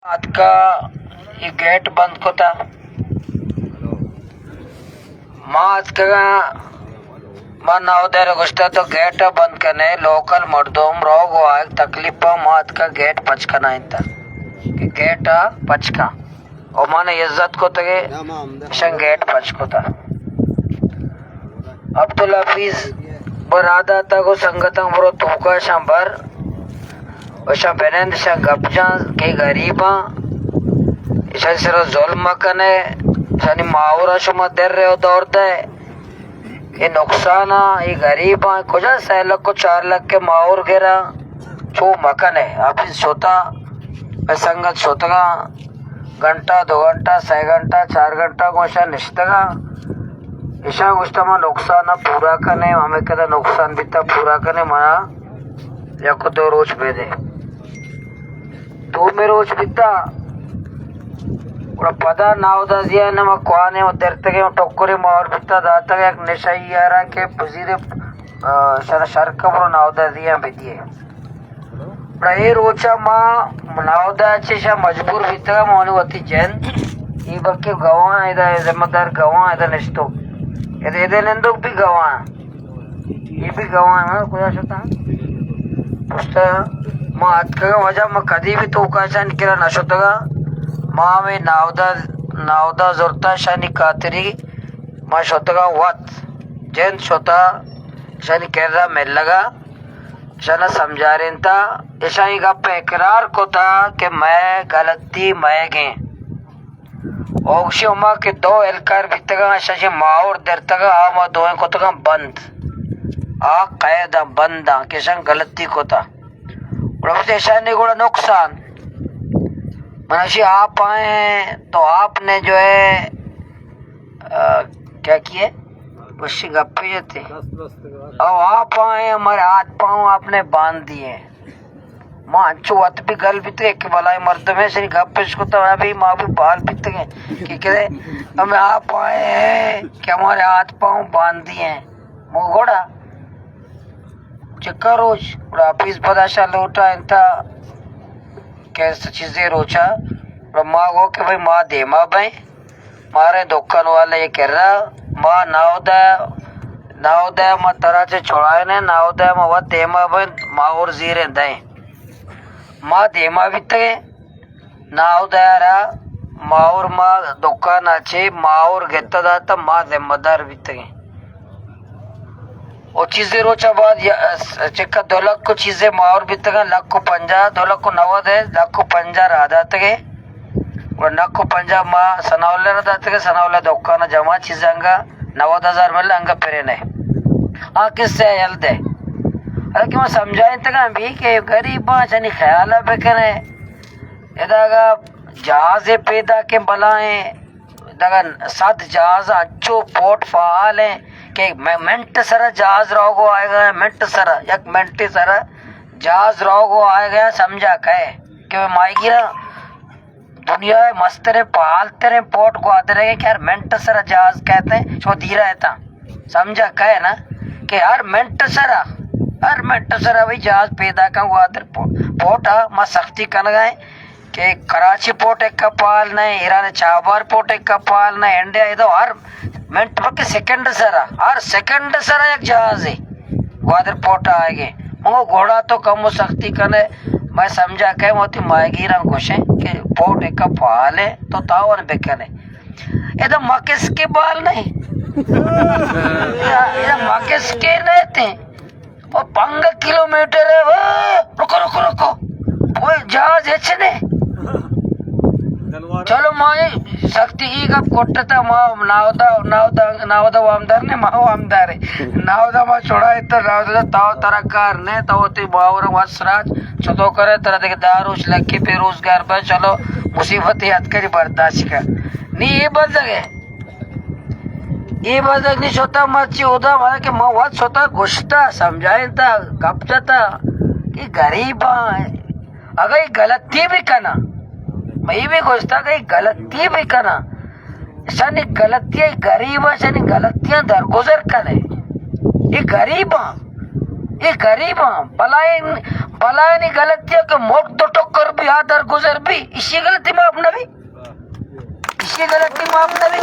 اتکا، اے گیٹ بند کتا۔ ما اتکگاں، ما ناودہ ءَ گوشتا تو گیٹ ءَ بند کنے، لوکل مردم روگ ءُ آیگ تکلیف ءَ، ما اتکا گیٹ پچ کنائینتا کہ گیٹ ءَ پچ کن۔ او ما نے عزت کتگے، اشان گیٹ پچ کتا۔ عبدالحفیظ برا داتگ ءُ سنگتاں برو توکا اشان بر۔ اشان بنند، اشان گپ جان کہ غریباں، اشانی سرا ظلم مکنے، اشانی ماورا شما در رہے ءُ دور دے۔ اے نقصان ءَ، اے غریباں، کجا سئے لکھ ءُ چار لکھ ءِ ماور گراں، چو مکنے۔ حفیظ شتا، اے سنگت شتگاں، گھنٹہ، دو گھنٹہ، سئے گھنٹہ، چار گھنٹہ گوں اشان نشتگاں۔ اشان گوشتا ما نقصان ءَ پورا کنیں، ہمے کدا نقصان بیتا پورا کنیں، منا یک دو روچ بدے۔ دومی روچ بیتا، گڑا پدا ناودہ زیان ما کوانے و درتگیں و ٹکرے ماور بیتا داتگ یک نشئی یارا کہ پذیرے، آ، شر، شر کبر و ناودہ زیان بدیے۔ گڑا اے روچا ما ناودہ چشا مجبور بیتگا، ما وتی جند، اے بلکہ گواہ ادا، ذمہ دار گواہ ادا نشتو، ادا، ادا نندوک بھی گواہ، اے بھی گواہ، کجا شتا؟ پشتا ما اتکگا، واجہ ما کدی بھی توکا اشانی کرا نشتگا، ما ہمیں ناودہ، ناودہ زرتا اشانی خاطری ما شتگا وت، جند شتا اشانی کرا ملگا۔ اشانا سمجھارینتا، اشاں اے گپ ءَ اقرار کتا کہ مئے غلطی مئیگیں۔ اوگشی ہما کہ دو اہلکار بیتگاں، اشاں چہ ماور درتگاں، آ ما دوئیں کتگاں بند۔ آ قیداں، بنداں کہ اشاں غلطی کتا۔ گڑا بس اشانی گڑا نقصان۔ من اشی آپ آئے ہیں تو آپ نے جو ہے، آ، کیا کیے؟ وشی گپے جتے۔ او آپ آئے ہیں، ہمارے ہاتھ پاؤں آپ نے باندھ دیے۔ ما انچو وت بھی گل بیتگے کہ بلاہیں مردمے، اشانی گپ اش کتا، ابھی ما بھی بال بیتگے کہ کرے، ہمیں آپ آئے ہیں کہ ہمارے ہاتھ پاؤں باندھ دیے ہیں۔ مو گڑا چکا روچ، گڑا حفیظ پدا شا لوٹا انتا کہ چیزے روچا، گڑا ما گو کہ بھئی ما دیما بئیں، مارے دکان والے کرا، ما ناودہ، ناودہ ما ترا چہ چھڑائینے، ناودہ ما وت دیما بئیں، ماور زیریں دئیں۔ ما دیما بیتگیں، ناودہ را ماور ما دکان ءَ چہ ماور گتا داتا، ما ذمہ دار بیتگیں۔ و چیزے روچا بعد یا-، چکا دو لکھ و چیزے ماور بیتگاں، لکھ و پنجاہ، دو لکھ و نود ہے، لکھ و پنجاہ را داتگے۔ و لکھ و پنجاہ ما ثناء اللہ را داتگے، ثناء اللہ دکان جمع چیز انگا نود ہزار مل انگا پرے نے۔ آ قصہ یل دے۔ حالانکہ ما سمجھائیں تگا بھی کہ غریباں چنی خیال بکنے۔ ادا اگا جہاز پیدا کہ بلائیں، دگہ صد جہاز انچو پورٹ فعال ہیں کہ م-، منٹ سرا جہاز روگو آئے گا، منٹ سرا، یک منٹ سرا جہاز روگو آئے گا، سمجھا کئے کہ ماہیگیراں دنیا ءِ مستریں فعال تریں پورٹ گوادر ہے کہ ہر منٹ سرا جہاز کہتے ہیں، شما دیرا ہے تا۔ سمجھا کئے نا کہ ہر منٹ سرا، ہر منٹ سرا بھئی جہاز پیدا کن گوادر پو-، پورٹ آ ما سختی کنگا ہیں۔ کہ کراچی پورٹ ایک کا پال نہیں، ایران چابہار پورٹ ایک کا پال نہیں، انڈیا ادو ہر منٹ بلکہ سیکنڈ سرا، ہر سیکنڈ سرا یک جہاز ہے گوادر پورٹ آئے گے۔ مگو گھوڑا تو کم و سختی کنے، میں سمجھا کہ موتی ماہیگیراں گوشیں کہ پورٹ ایک کا پال ہے تو تاون بکنے۔ ادو مکس کے بال نہیں، ادو مکس کے نہیں تھے۔ او پنگ کلومیٹر ہے، او، رکو، رکو، رکو۔ او جہاز ہچ نے۔ چلو، ما اے سختی ای گپ کٹتا، ما ناودا، ناودا، ناودا وامدار نے، ما وامدار ہے۔ ناودا ما چھڑا اتر، ناودا تاو ترا کار نے، تو تی باور وس راج، چتو کرے، ترا دیکھ دار روچ لکی بے روزگار بے، چلو، مصیبت یاد کری برداشت کر۔ نی اے بندگ ہے۔ اے بزگ نی شتا مرچی اودا، مانا کہ ما وت شتا گشتا، سمجھائینتا، گپ جتا کہ غریباں، اگہ اے غلطی بھی کنا، مئی بھی گشتا کہ اے غلطی بھی کنا، شنی غلطی، اے غریباں شنی غلطیاں درگزر کنے، اے غریباں، اے غریباں، بلائیں، بلائیں غلطی کہ ملک دو ٹکر بی، آ درگزر بی، ایشی غلطی معاف نہ بی؟ ایشی غلطی معاف نہ بی؟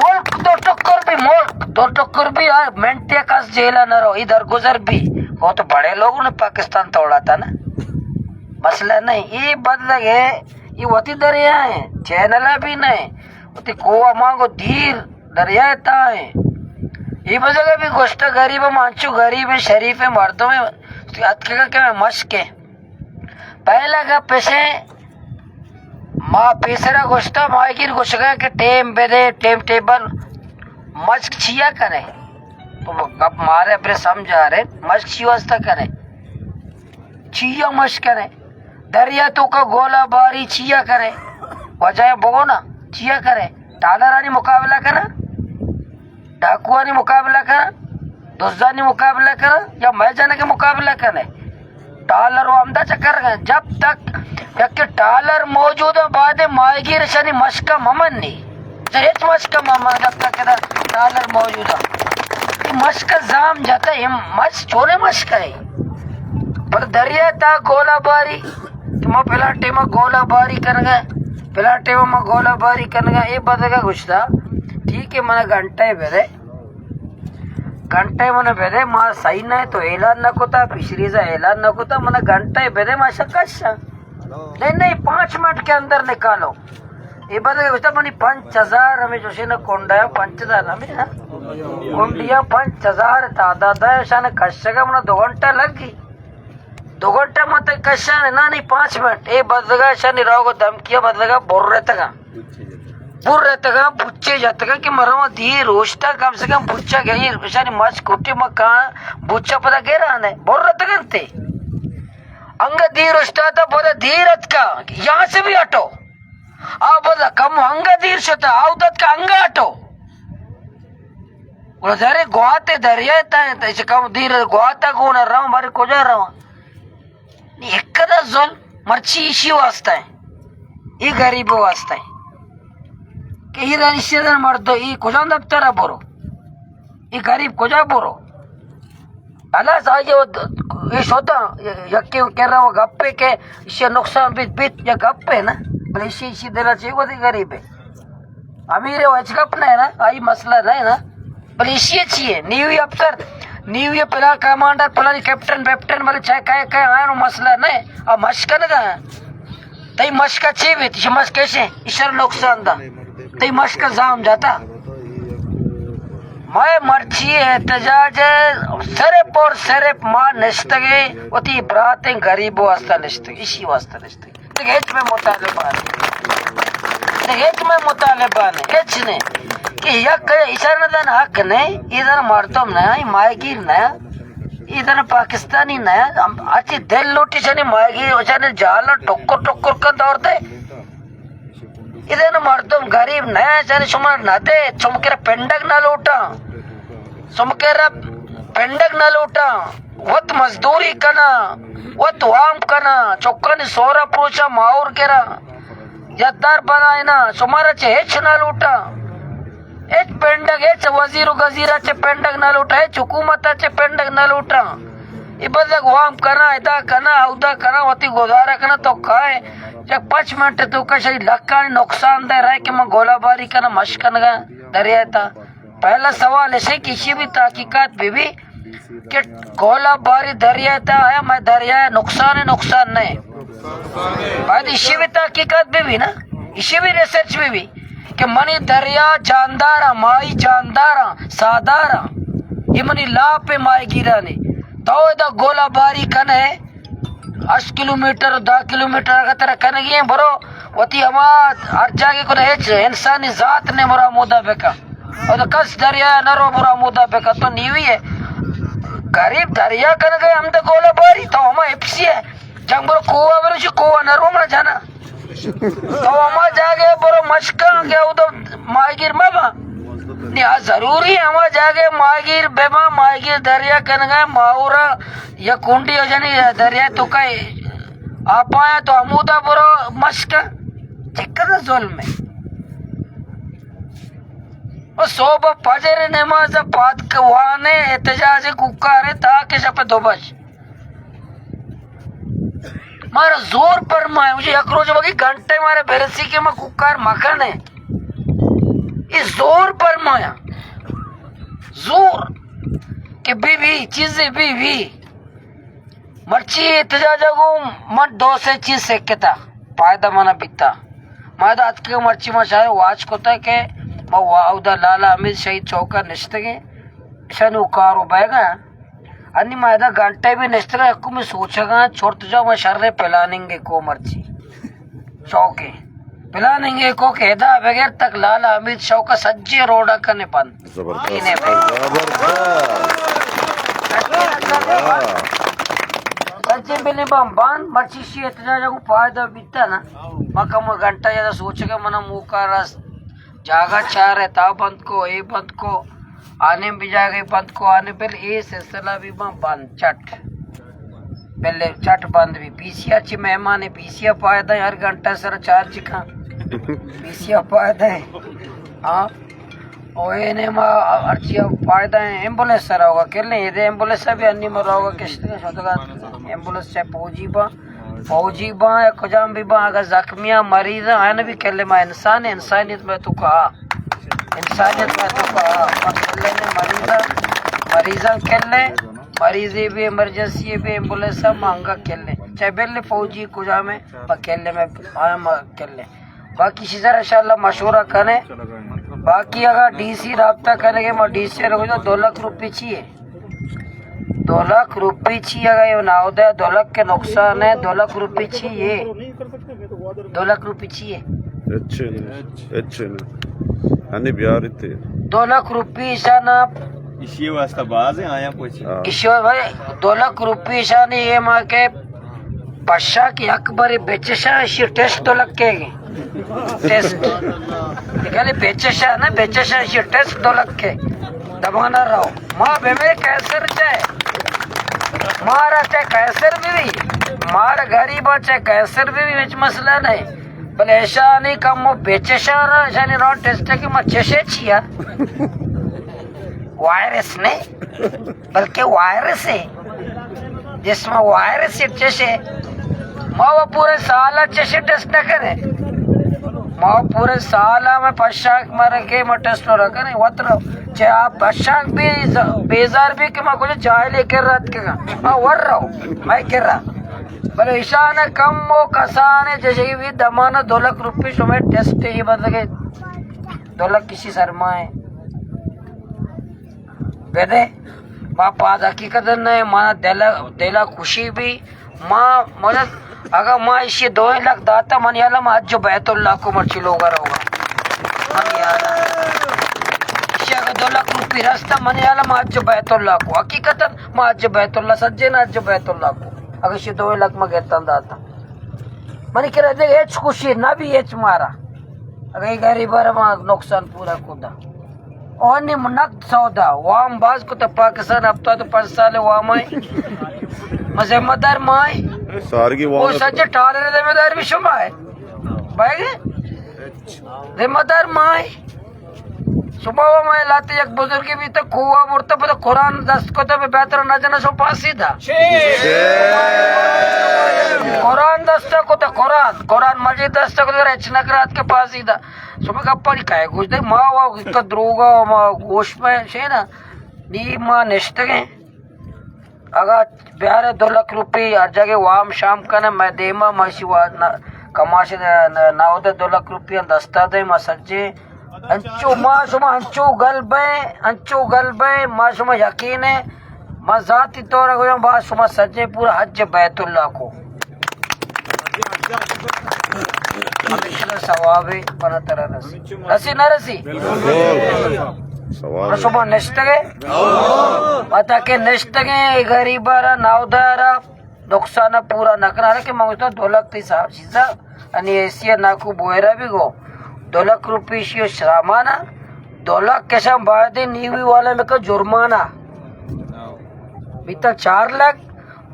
ملک دو ٹکر بی، ملک دو ٹکر بی، آ منٹے کس جیلا نہ رو، ای درگزر بی۔ وہ تو بڑے لوگوں نے پاکستان توڑا تھا نا۔ مسئلہ نہیں، ای بدلگ ہے، ای وتی دریا ہیں، چینل بھی نہیں، وتی کوہ مانگو دیر دریا تا ہیں۔ ای بزگہ بھی گوشتہ غریب، مانچو غریب ہیں، شریف ہیں، مردم ہیں، اتکگا کہ میں مشک ہیں۔ پہلا گپ پیسے ما پیسرا گوشتہ، ماہیگیر گوشگا کہ ٹیم بدے، ٹیم ٹیبل، مشک چیا کرے؟ تو گپ مارے اپنے سمجھا رہے، مشک چی واسطہ کرے؟ چیا مشک کرے؟ دریا توکا گولہ باری چیا کرے؟ وجہ بگو نا، چیا کرے؟ ٹالرانی مقابلہ کرا؟ ڈاکوانی مقابلہ کرا؟ دزانی مقابلہ کرا؟ یا مئے جنگ مقابلہ کرے؟ ٹالر و ہمدا چکر گئے۔ جب تک یک ٹالر موجود ہے، بعد ماہیگیر شانی مشکا ممنی۔ جا ہچ مشکا ممن جب تک کہ ٹالر موجود ہے۔ یہ مشکا زام جاتا ہے، مش چونے مشکا ہے۔ پر دریا تا گولہ باری، کہ ما پلان ٹائم گولہ باری کنگا، پلان ٹائم ما گولہ باری کنگا، اے بزگا گوشتا، ٹھیک ہے، منا گھنٹہ بدے، گھنٹہ منا بدے، ما صحیح نہ تو اعلان نہ کوتا، فشریز اعلان نہ کوتا، منا گھنٹہ بدے، ما شکش۔ نہیں، نہیں، پانچ منٹ کے اندر نکالو۔ اے بزگا گوشتا، منی پنچ ہزار ہمیں جوشے نا کنڈا، پنچ ہزار ہمیں، ہاں؟ کنڈیا پنچ ہزار تعداد ہے، شان کشگا منا دو گھنٹہ لگی۔ دو گھنٹہ من تک کشان، نہ نی پانچ منٹ۔ اے بزگا شانی راہ کو دھمکیا بزگا بر رہتگا۔ بر رہتگا، بچے جتگا کہ مرا دیر اوشتا، کم سے کم بچا گئی، شانی مچ کٹی مکان، بچا پدا گران ہے، بر رہتگا تے۔ انگا دیر اوشتا تا پدا دیر اتکا، یہاں سے بھی ہٹو۔ آ پدا کم انگا دیر شتا، آ اتکا انگا ہٹو۔ گڑا زہرے گواتے دریا تا، تا اچ کم دیر گواتا گونا رواں، بارے کجا رواں؟ نی اکدا ظلم مرچی ایشی واسطہ ہے، ای غریب واسطہ ہے کہ ای رانشتہ مردو، ای کجا دفتر برو، ای غریب کجا برو؟ اللہ ساجے و د-، ای شوتا یکی کرا و گپے کہ ایشی نقصان بیت، بیت یا گپے نا، بلے ایشی، ایشی دلا چی وتی غریب ہے۔ امیر ہے، ہچ گپ نہ ہے نا، آئی مسئلہ نہ ہے نا۔ بلے ایشی چی ہے؟ نیوی افسر، نیوی پلان کمانڈر، پلانی کیپٹن، ویپٹن، بلے چاہے کہے، کہے آئے نو مسئلہ نہ ہے۔ اب مشکن دا۔ تئی مشکا چی بیت؟ ایشی مشک ایشے، ایشر نقصان دا۔ تئی مشکا زام جاتا۔ مئے مرچی احتجاج ہے، صرف اور صرف ما نشتگے، وتی براتیں غریب واسطہ نشتگے، ایشی واسطہ نشتگے۔ دگہ ہچ مئے مطالبہ نہ، دگہ ہچ مئے مطالبہ نہ، ہچ نہ۔ کہ یک اشارہ دن حق نہ، ادھر مردم نہ، ماہیگیر نہ، ادھر پاکستانی نہ، ہم اچھی دل لوٹی چنے ماہیگیر، چنے جال ٹکر ٹکر کن دور دے۔ ادھر مردم غریب نہ، چنے شما نہ دے، شما کرا پنڈگ نہ لوٹا۔ شما کرا پنڈگ نہ لوٹا، وت مزدوری کنا، وت وام کنا، چکانی سورا پروشا ماہور کرا، یدار بنائینا، شمارا چہ ہچ نہ لوٹا۔ ہچ پنڈگ، ہچ وزیر و گزیرا چہ پنڈگ نہ لوٹا، ہچ حکومتا چہ پنڈگ نہ لوٹا۔ ای بزگ وام کنا، ادا کنا، اودا کنا، وتی گزارا کنا، تو کائے، یک پنچ منٹ تو کشی لکھانی نقصان دہ رہے کہ من گولہ باری کنا، مش کنگا، دریا تا۔ پہلا سوال ایشے کہ ایشی بھی تحقیقات بہ بی کہ گولہ باری دریا تا آیا، مئے دریا نقصان ہے، نقصان نہ ہے۔ باید ایشی بھی تحقیقات بہ بی نا، ایشی بھی ریسرچ بہ بی کہ منی دریا جاندار، ماہی جاندار، ساہدار، یہ منی لاپ ماہیگیرانی۔ تو ادا گولہ باری کنے، ہشت کلومیٹر، دہ کلومیٹر اگر ترا کنگی ہیں، برو وتی ہما ہر جاگے کو ہچ انسانی ذات نے، برو ہمودا بکا۔ اور تو کس دریا نہ رو، برو ہمودا بکا۔ تو نیوی ہے، غریب دریا کنگے ہم تو گولہ باری، تو ہما اپسی ہے۔ جنگ برو کوہ، برو چی کوہ نہ رو، منا جانا۔ تو ہما جاگے برو مشکاں کہ او تو ماہیگیر مبا۔ نی آ ضروری ہما جاگے ماہیگیر ببا، ماہیگیر دریا کنگا، ماہورا یا کنڈی ہو جنی دریا تو کئے آپ آیا تو ہمودا برو مشکا۔ چکر ظلم ہے۔ و صبح فجر نماز پاد کہ وانے احتجاج کوکارے تا کہ شپ دو بج۔ مارا زور پرمائے، مجھے یک روچ بگی گھنٹے مارے برسی کہ ما کوکار مکنے۔ یہ زور پرمایا۔ زور۔ کہ بی بی، چیزے بی بی۔ مرچی احتجاج گو من دو سے چیز سکتا، فائدہ منا بیتا۔ ما دا اتکے مرچی ما شاید واچ کتا کہ ما وا-، اودا لالا حمید شہید چوکا نشتگیں، شنو کارو بیگا۔ انی ما ادا گھنٹے بھی نشتگا، یکو میں سوچگا، چھوٹ جا ما شر پلاننگ کو مرچی۔ شوقے۔ پلاننگ کو کہ ادا بغیر تک لالا حمید شوق سجے روڈا کنے بند۔ زبردست۔ کنے بند۔ زبردست۔ واہ۔ سجے بلے بم بند، مرچی شی احتجاج کو فائدہ بیتا نا۔ ما کم گھنٹہ یا سوچ کے منا موقع رس۔ جاگہ چار ہے، تا بند کو، اے بند کو۔ آنے بھی جاگہ بند کو، آنے بل اے سلسلہ بھی بم بند، چٹ۔ پہلے چٹ بند بھی، پی سی آر چی مہمان ہے، پی سی آر فائدہ ہے، ہر گھنٹہ سر چارج کھاں۔ پی سی آر فائدہ ہے۔ ہاں۔ او اے نے ما ہرچی فائدہ ہے، ایمبولینس سر ہوگا، کلیں، یہ دے ایمبولینس بھی انی مر ہوگا، کشتے شدگا، ایمبولینس چاہے پوجی با، فوجی با یا کجام بھی با، اگر زخمیاں، مریض ہیں، آئین بھی کلے ما انسان ہے، انسانیت میں تو کہا، انسانیت میں تو کہا، ما کلے نے مریضاں، مریضاں کلے، مریضے بھی، ایمرجنسی بھی، ایمبولینس ہم مہنگا کلے، چاہے بل فوجی کجام ہے، ما کلے میں آیا ما کلے۔ باقی چیزیں انشاءاللہ مشورہ کنے۔ باقی اگر ڈی سی رابطہ کرے گے، ما ڈی سی رو دو لاکھ روپے چیے۔ دو لاکھ روپے چی اگر یہ ناو دے، دو لاکھ کے نقصان ہے، دو لاکھ روپے چیے۔ دو لاکھ روپے چیے۔ اچھے نے، اچھے نے۔ ہنی بیاری تے۔ دو لاکھ روپے ایشانا۔ اسی واسطہ باز ہیں، آیا پوچھے۔ ہاں۔ ایشی بھائی، دو لاکھ روپے ایشانی یہ ماں کے پشاک یک بری بچشاں، ایشی ٹیسٹ دو لکھے گی۔ ٹیسٹ۔ گلی بچشاں نا، بچشاں، ایشی ٹیسٹ دو لکھے۔ دمانا رہو۔ ما بے میں کینسر چے۔ مارا چے کینسر بھی بھی۔ مارا غریباں چے کینسر بھی بھی، وچ مسئلہ نہیں۔ بلے ایشانی کم و بچشاں را، ایشانی را ٹیسٹ کی ما چشے چیا۔ وائرس نہیں۔ بلکہ وائرس ہے، جسم وائرس ہے، چشے۔ ما وہ پورے سال چشے ٹیسٹ نہ کرے۔ ما وہ پورے سال میں پشاک مر کے ما ٹیسٹ نہ کرے۔ وتر چاہے آپ پشاک بھی ز-، بیزار بھی کہ ما کچھ جاہل کر رہا تھا کہ ما ور رہا ہوں، میں کر رہا۔ بلے ایشان کم و کسان ہے، جیسے کہ بھی دمانہ دو لاکھ روپے شمے ٹیسٹ ہی بندگے، دو لاکھ کسی سرمائے۔ بدے، ما پاد حقیقت نہ، ما دل، دل خوشی بھی، ما مدد، اگر ما ایشی دو لاکھ داتا، من یالا ما حج بیت اللہ کو مرچی لوگا رہوگا۔ من یالا۔ ایشی اگر دو لاکھ روپی رستا، من یالا ما حج بیت اللہ کو۔ حقیقتا ما حج بیت اللہ، سجے نا حج بیت اللہ کو۔ اگر ایشی دو لاکھ ما گرتن داتا۔ منی کرا دے ہچ خوشی نہ بھی ہچ مارا۔ اگر یہ غریب ما نقصان پورا کو دا۔ او نی نقد سودا، وام باز کو تو پاکستان ہفتاد و پنچ سال وام آئے۔ ما ذمہ دار ما آئے۔ سارگی وام وہ سجے ٹالر ذمہ دار بھی شما ہے۔ بھائی، ذمہ دار ما آئے۔ صبح وہ ما لاتے یک بزرگی بھی تو کوا مرتا، پتہ قرآن دست کو تو بہتر نہ جنا شو پاسی دا۔ قرآن دست کو تو قرآن، قرآن مجید دست کو تو رچ نکرات کے پاسی دا۔ شما گپانی کئے گوش دے، ما وا گوشتا دروگا، ما گوش پہ شینا، نی ما نشتگیں۔ اگا بیارے دو لکھ روپی ہر جگہ وام شام کنے، میں دیما، ما اسی وا-، نا-، کماش نا-، نا-، ناودے دو لکھ روپی دستا دے، ما سجے انچو، ما شما انچو گل بے، انچو گل بے، ما شما یقین ہے، ما ذاتی طور گوشاں، با شما سجے پورا حج بیت اللہ کو۔ ہمیشہ ثواب ہے، پنا ترا رسی۔ رسی نہ رسی؟ بالکل۔ ثواب ہے۔ شما نشتگے؟ پتا کہ نشتگے، غریبا را، ناودارا، نقصان پورا نہ کرا، کہ من گوشتا دو لکھ تی صاحب چیزا۔ انی ایسی ناکو بوئرا بھی گو، دو لکھ روپی شیو شرامانا، دو لکھ کشم باید نیوی والا میں کا جرمانہ۔ بیتا چار لکھ،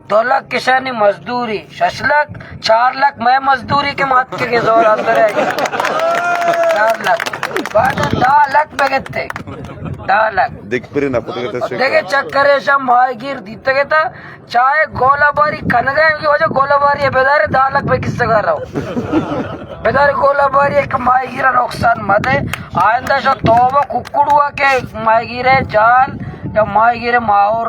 دو لکھ کشانی مزدوری، شش لکھ، چار لکھ مئے مزدوری کہ ما اتکگیں زور ءَ سر ءَ۔ چار لکھ۔ بعد ءَ دہ لکھ بگتے۔ دہ لکھ۔ دگہ پرے نہ کتگ ات شکا۔ دگہ چکرے شا ماہیگیر دیتگ ات، چاہے گولہ باری کنگ ءَ، کہ واجہ گولہ باری ءَ بدارے، دہ لکھ بہ کسگ ءَ رو۔ بدارے گولہ باری ءَ کہ ماہیگیر ءَ نقصان مدے۔ آئندہ شا توبہ ککڑو ءَ کہ ماہیگیر ءِ جال یا ماہیگیر ءِ ماہور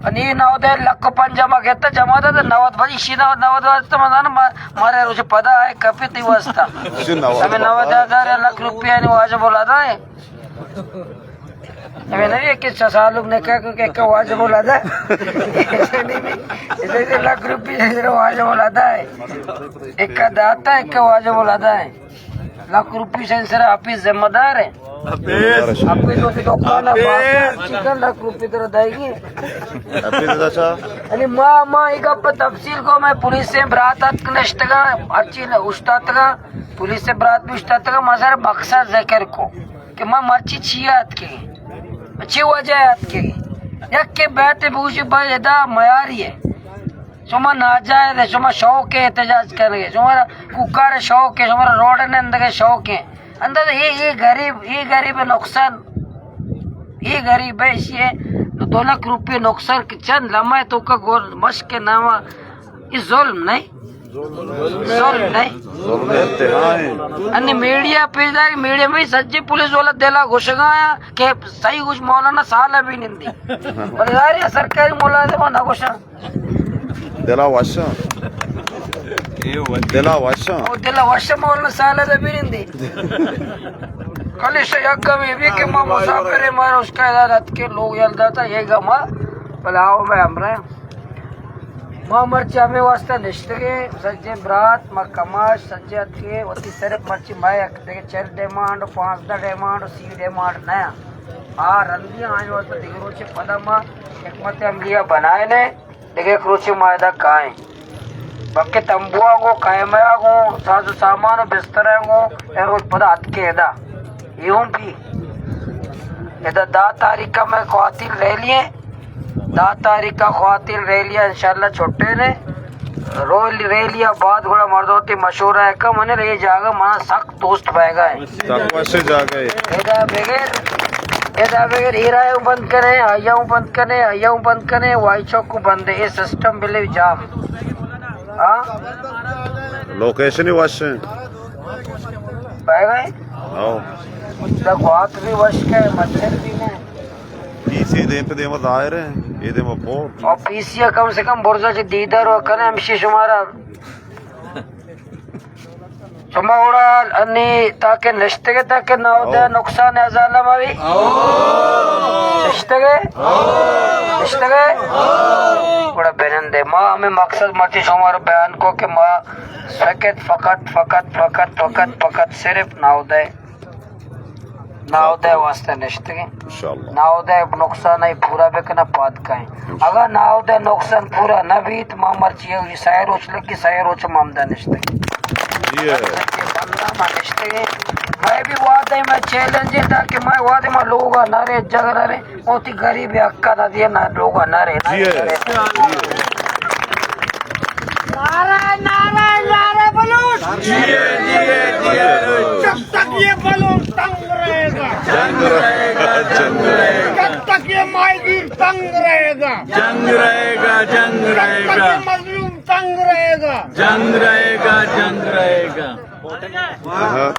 انی نود لکھ پنجاہ ما گتا جمع دات، نود بجی شی نود، نود واسطہ مدان ما-، مارے روچ پدا آئے کپی تی واسطہ۔ شی نود ہمیں نود ہزار لکھ روپیہ نی واجہ بولا دا ہے۔ ہمیں نہیں کہ چھ سال لوگ نے کہا کہ ایک واجہ بولا دا ہے۔ ایسے لکھ روپیہ واجہ بولا دا ہے۔ ایک داتا ہے، ایک واجہ بولا دا ہے۔ لکھ روپی سے سر آپ ہی ذمہ دار ہیں۔ حافظ۔ حافظ وتی دکان ءَ باز چکن لکھ روپی ترا دائیگی۔ حافظ چاچا۔ یعنی ما، ما ای گپ تفصیل کو، میں پولیس سے برات اتک نشتگا، ہرچی نہ اشتاتگا، پولیس سے برات بھی اشتاتگا، ما سر مقصد ذکر کو کہ ما مرچی چی اتکے، چی وجہ اتکے۔ یک کے بیت بوشی بھائی ادا میاری ہے۔ شما ناجائز ہے، شما شوق ہے احتجاج کرنے، شما کوکار شوق ہے، شما روڈ نندگے شوق ہے۔ اندر یہ، یہ غریب، یہ غریب نقصان، یہ غریب ہے، اسی ہے دو لکھ روپے نقصان کہ چند لمحے تو کا گور مشق کے نام، یہ ظلم نہیں؟ ظلم نہیں؟ ظلم انتہا ہے۔ انی میڈیا پیدا ہے، میڈیا میں سجے پولیس والا دلا گوشگا آیا کہ صحیح گوش مولانا سال بھی نندی۔ بلے یار، یہ سرکاری ملازم نہ گوشا۔ دلا وشا۔ دلا وشا۔ او دلا وشا مولانا سال دا بھی نندی۔ کلی سے یک گمی بھی کہ ما مسافر مارا اس کا ارادہ کے لوگ یل داتا یہ گما۔ بلے آؤ میں ہمراہ۔ ما مرچی ہمے واسطہ نشتگیں، سجیں برات، ما کماش، سجیں اتکیں، وتی صرف مرچی ما یک دگہ چل ڈیمانڈ، پانزدہ ڈیمانڈ، سی ڈیمانڈ نہ۔ آ رندی آئیں واسطہ دگہ روچے پدا ما حکمت عملیہ بنائے نے، دگہ یک روچے ما ادا کائیں۔ بلکہ تمبوا گو، کیمرہ گو، ساز و سامان و بستر گو، اے روچ پدا اتکیں ادا۔ یوں بھی۔ ادا دہ تاریخ کا میں خواتین ریلی ہیں۔ دہ تاریخ کا خواتین ریلی انشاءاللہ چھٹے نے۔ رولی ریلی بعد گڑا مردوتی مشورہ ہے کہ من یہ جاگہ منا سخت دوست بہگا ہے۔ سک وش جاگہ ہے۔ ادا بغیر، ادا بغیر ایرا ہوں بند کرے، آیا ہوں بند کرے، آیا ہوں بند کرے، وائی چوک کو بند ہے، یہ سسٹم بلے جام۔ ہاں؟ لوکیشن ہی وش ہے۔ بہگا ہے؟ ہاں۔ دا گوات بھی وش ہے، مچھر بھی نہیں۔ پی سی دیم پہ دیم ظاہر ہے، یہ دیم پور۔ اور پی سی کم سے کم برزا چہ دیدار و کنے ہمشی شمارا۔ شما اوڑا انی تاکہ نشتگے تاکہ ناودے او۔ نقصان ازالہ ماوی۔ او۔ نشتگے؟ او۔ نشتگے؟ او۔ اوڑا بنندے۔ ما ہمیں مقصد مرچی شمارا بیان کو کہ ما فقط، فقط، فقط، فقط، فقط، فقط صرف ناودے۔ ناودے واسطہ نشتگیں۔ انشاءاللہ۔ ناودے نقصان ای پورا بکنا پاد کائیں۔ انشاءاللہ۔ اگر ناودے نقصان پورا نہ بیت، ما مرچی یہ سہ روچ لگی، سہ روچ ما ہمدا نشتگیں۔ جی ہے۔ بندہ ما نشتگیں۔ میں بھی وعدے میں چیلنج ہے تاکہ میں وعدے میں لوگا نہ رہے، جگہ نہ رہے، بہت ہی غریب ہے، حقا نہ دیا، نہ لوگا نہ رہے، نہ جی ہے۔ رہے۔ جی ہے۔ نعرہ، نعرہ، نعرہ بلوچ۔ جیے، جیے، جیے۔ جب تک یہ بلوچ تنگ رہے گا۔ جنگ رہے گا، جنگ رہے گا۔ جب تک یہ ماہیگیر تنگ رہے گا۔ جنگ رہے گا، جنگ رہے گا۔ جب تک یہ مظلوم تنگ رہے گا۔ جنگ رہے گا، جنگ رہے گا۔ ہاں۔